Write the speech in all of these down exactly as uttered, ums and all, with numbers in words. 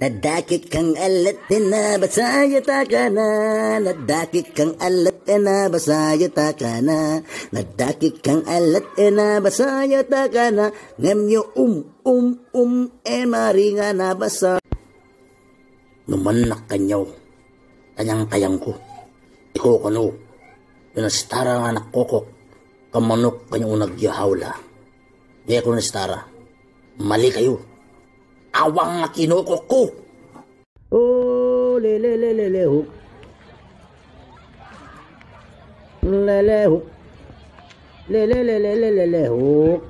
Nadakikañ alat ena basa yatakana, nadakikañ alat ena basa yatakana, nadakikañ alat ena basa yatakana, ngem yo um, um, um, ema ringan abasa. Numan nak kanyau, tanyang kayang ku, iko kanu, yun astara anak kokok, kamanuk kanyau unag ya haula. Dia ku astara, mali kayu, awang aki nokok ku. Oh, le, le, le, le, le, huk. Le, le, huk. Le, le, le, le, le, le, le, huk.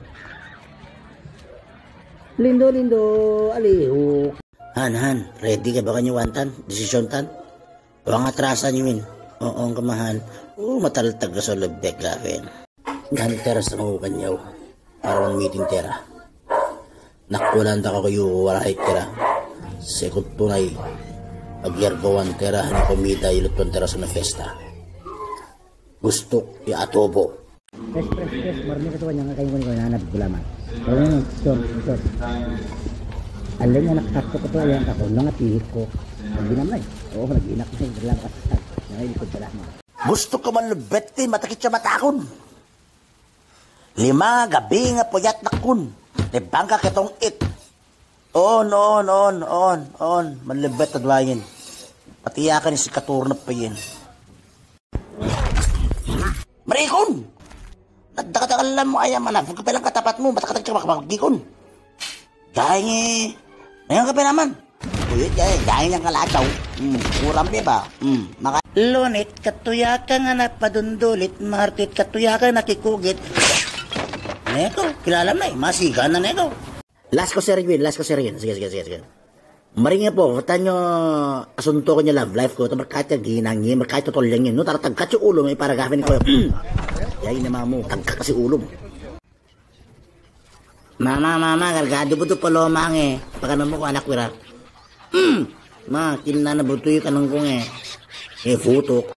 Lindo, lindo, ali, huk. Han, han, ready ka ba kanyu wantan, decision tan? Wang atrasan yuin. Oh, ong kemahan. Uh, matal tegas oleh bek gaven. Ngan tera sangu kanyau. Aron meeting tera. Nakulan ta kayu warai tera. Sekut tunai. Agiar gawan tera ni komida iluton tera sana festa. Gustuk ya atobo. Pres, pres, pres, marmi ketua nyanga kayu koni kau nanap gulaman. Kau nanap, cor, cor. Alenya anak takut ketua yang takut nang ati hiko. Lagi namai. Oh, lagi enak ni dalam kasar. Yang ini ikut dalam. Gustuk ka man lebet ti mata kica matakun. Lima gabing apoyat nakun. Di bangka ketong it. On, on, on, on, on. Man lebet tadwain. Pati akan isi katur nepeyin. Merikun. Dakat dalam ayam mana? Kepelang katapatmu, mata kata cuma kebagikun. Jangi. Yang kepenaman. Kulit ya, jangan yang kalacau. Hmm, kurang beba. Hmm, maka lunit ketuyakan anak padundulit, martit ketuyakan anak ikugit. Neko, kilalam nai, masih gana neko. Last ko share win, last ko share win. Sige, sige, sige, sige. Maringe po, tanyo asunto ko nyelam, live ko, tamerkait ka ginangi, merkait to tol yang ini. Nu tar tagkat si ulum, ipara gafin ko. Ya ini mamu, tagkat si ulum. Mama, mama, gargadu butu polomange. Pakan mamu ko anak wira. Hmm. Ma, kinana butu kanengkunge. Eh, futuk.